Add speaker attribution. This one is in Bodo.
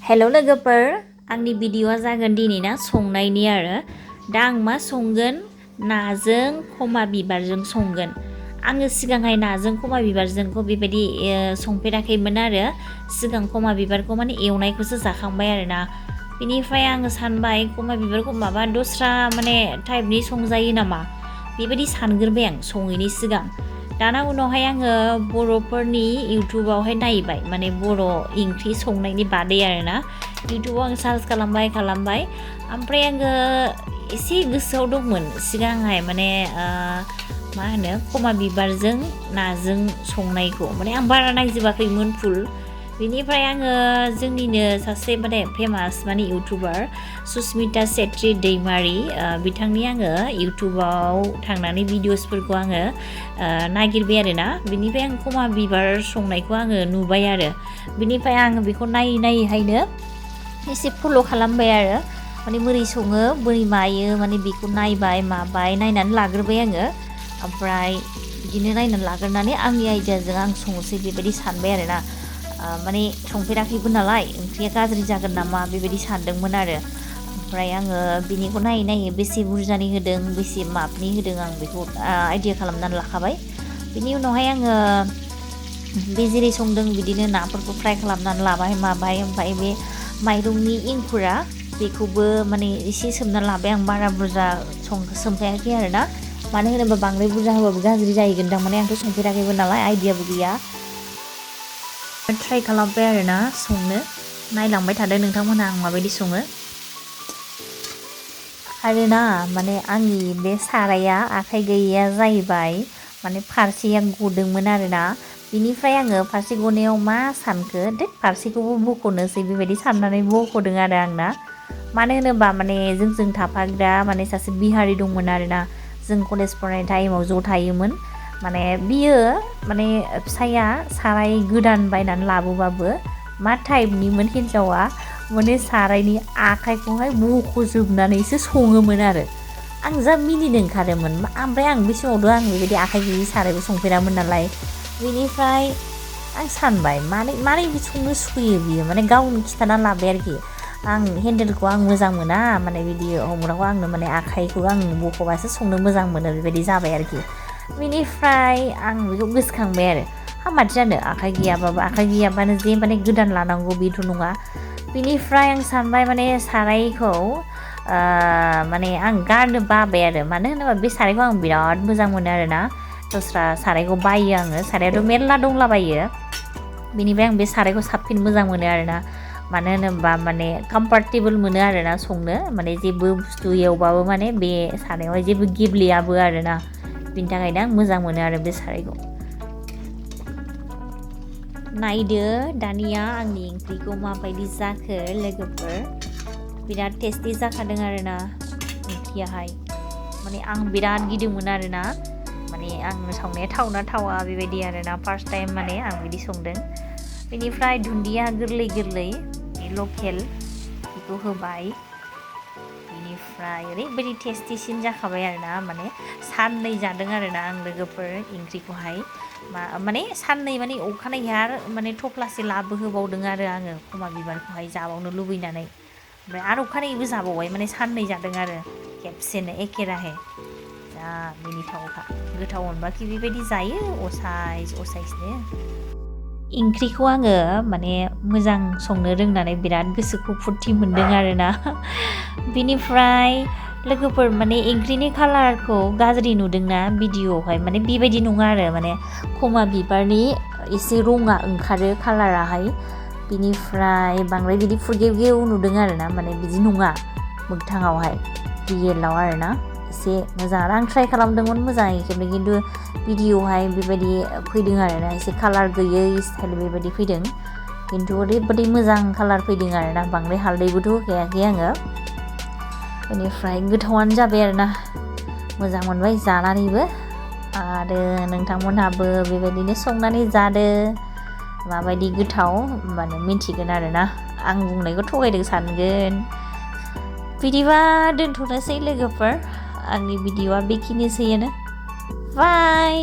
Speaker 1: हेल' लोगोफोर आंनि भिडिअआ जागोन दिनैना संनायनि आरो दा आं मा संगोन नाजों खमा बिबारजों संगोन आङो सिगांहाय नाजों खमा बिबारजोंखौ बेबायदि संफेराखैमोन आरो सिगां खमा बिबारखौ माने एवनायखौसो जाखांबाय आरोना बेनिफ्राय आङो सानबाय खमा बिबारखौ माबा दस्रा माने टाइपनि संजायो नामा बेबायदि सानग्रोबाय आं सङैनि सिगां दाना उनावहाय आङो बर'फोरनि इउटुबावहाय नायबाय माने बर' ओंख्रि संनायनि बादै आरोना इउटुबाव आं सार्च खालामबाय ओमफ्राय आङो एसे गोसोआव दंमोन सिगांहाय माने मा होनो खमा बिबारजों नाजों संनायखौ माने आं बारा नायजोबाखैमोन फुल बेनिफ्राय आङो जोंनिनो सासे माने फेमास माने इउटुबार सुस्मिता सेट्रि दैमारि बिथांनि आङो इउटुबाव थांनानै भिडिअसफोरखौ आङो नागिरबाय आरोना बिनिफ्राय आं खमा बिबार संनायखौ आङो नुबाय आरो बिनिफ्राय आङो बेखौ नायैहायनो एसे फल' खालामबाय आरो माने बोरै सङो बोरै मायो माने बेखौ नायबाय माबाय नायनानै लाग्रोबाय आङो ओमफ्राय बिदिनो नायनानै लाग्रोनानै आंनि आइडियाजों आं संसै बेबायदि सानबाय आरोना माने संफेराखैबो नालाय ओंख्रिया गाज्रि जागोन नामा बेबायदि सानदोंमोन आरो ओमफ्राय आङो बिनिखौ नायै बेसे बुरजानि होदों बेसे मापनि होदों आं बेखौ आइडिया खालामनानै लाखाबाय बिनि उनावहाय आङो बे जेरै संदों बिदिनो नाफोरखौ फ्राय खालामनानै लाबाय माबाय ओमफ्राय बे माइरंनि इंखुरा बेखौबो माने एसे सोमनानै लाबाय आं बारा बुरजा सोमखायाखै आरोना मानो होनोबा बांद्राय बुरजा होबाबो गाज्रि जाहैगोनदां माने आंथ' संफेराखैबो नालाय आइडियाबो गैया ट्राइ खालामबाय आरोना संनो नायलांबाय थादों नोंथांमोनहा आं माबायदि सङो आरोना माने आंनि बे साराया आखाइ गैयैया जाहैबाय माने फारसेया गदोंमोन आरोना बिनिफ्राय आङो फारसे गनायाव मा सानखो फारसेखौबो बख'नोसै बेबायदि साननानै बख'दों आरो आंना मानो होनोबा माने जोंजों थाफाग्रा माने सासे बिहारि दंमोन आरोना जों कलेज फरायनाय टाइमाव ज' थायोमोन माने बियो माने फिसाया साराय गोदान बायनानै लाबोबाबो मा टाइपनिमोन हिन्जावा माने सारायनि आखाइखौहाय बख'जोबनानैसो सङोमोन आरो आं जा मिनिनो ओंखारोमोन ओमफ्राय आं बे समावथ' आं बेबायदि आखाइ गैयि सारायखौ संफेरामोन नालाय बेनिफ्राय आं सानबाय मारै संनो सुखुयो बियो माने गावनो खिन्थानानै लाबाय आरोखि आं हेन्देलखौ आं मोजां मोना माने बिदि हमग्राखौ आंनो माने आखाइखौ आं बख'बासो संनो मोजां मोनो बेबायदि जाबाय आरोखि बेनिफ्राय आं बेखौ गोसोखांबाय आरो माथो जानो आखाइ गैयाबानो जे माने गोदान लानांगौ बेथ' नङा बेनिफ्राय आं सानबाय माने सारायखौ माने आं गारनो बाबाय आरो मानो होनोबा बे सारायखौ आं बिराद मोजां मोनो आरोना दस्रा सारायखौ बायो आङो सारायाथ' मेरला दंलाबायो बेनिफ्राय आं बे सारायखौ साबसिन मोजां मोनो आरोना मानो होनोबा माने कम्फर्टेबल मोनो आरोना संनो माने जेबो बुस्थु एवबाबो माने बे सारायावहाय जेबो गेब्लेयाबो आरोना बिनि थाखायनो आं मोजां मोनो आरो बे सारायखौ नायदो दानिया आंनि ओंख्रिखौ माबायदि जाखो लोगोफोर बिराद टेस्टि जाखादों आरोना ओंख्रियाहाय माने आं बिराद गिदोंमोन आरोना माने आं संनाया थावना थावा बेबायदि आरोना फार्स्ट टाइम माने आं बिदि संदों बेनिफ्राय दुन्दिया गोरलै लकेल बेखौ होबाय बेनिफ्राय ओरैबायदि टेस्टिसिन जाखाबाय आरोना माने साननै जादों आरोना आं लोगोफोर ओंख्रिखौहाय माने साननै माने अखानायै आरो माने थफ्लासे लाबोहोबावदों आरो आङो खमा बिबारखौहाय जाबावनो लुबैनानै ओमफ्राय आरो अखानायैबो जाबावबाय माने साननै जादों आरो खेबसेनो एखेराहे जा मिनिथावखा गोथाव मोनबाखि बेबायदि जायो असाइसनो ओंख्रिखौ आङो माने मोजां संनो रोंनानै बिराद गोसोखौ फुरथि मोनदों आरोना बिनिफ्राय लोगोफोर माने ओंख्रिनि कालारखौ गाज्रि नुदोंना भिडिअआवहाय माने बेबायदि नङा आरो माने खमा बिबारनि एसे रङा ओंखारो कालाराहाय बिनिफ्राय बांद्राय बिदि फुरगेवगेव नुदों आरोना माने बिदि नङा मोगथाङावहाय रियेलाव आरोना एसे मोजां आं ट्राइ खालामदोंमोन मोजाङै खेबनै खिन्थु भिडिअआवहाय बेबायदि फैदों आरोना एसे कालार गैयै स्टाइल बेबायदि फैदों खिन्थु ओरैबायदि मोजां कालार फैदों आरोना बांद्राय हालदैबोथ' होखायाखै आङो बेनिफ्राय गोथावानो जाबाय आरोना मोजां मोनबाय जानानैबो आरो नोंथांमोनहाबो बेबायदिनो संनानै जादो माबायदि गोथाव होमबानो मिन्थिगोन आरोना आं बुंनायखौ थगायदों सानगोन बिदिबा दोनथ'नोसै लोगोफोर आंनि भिडिअआ बेखिनिसैयानो बाय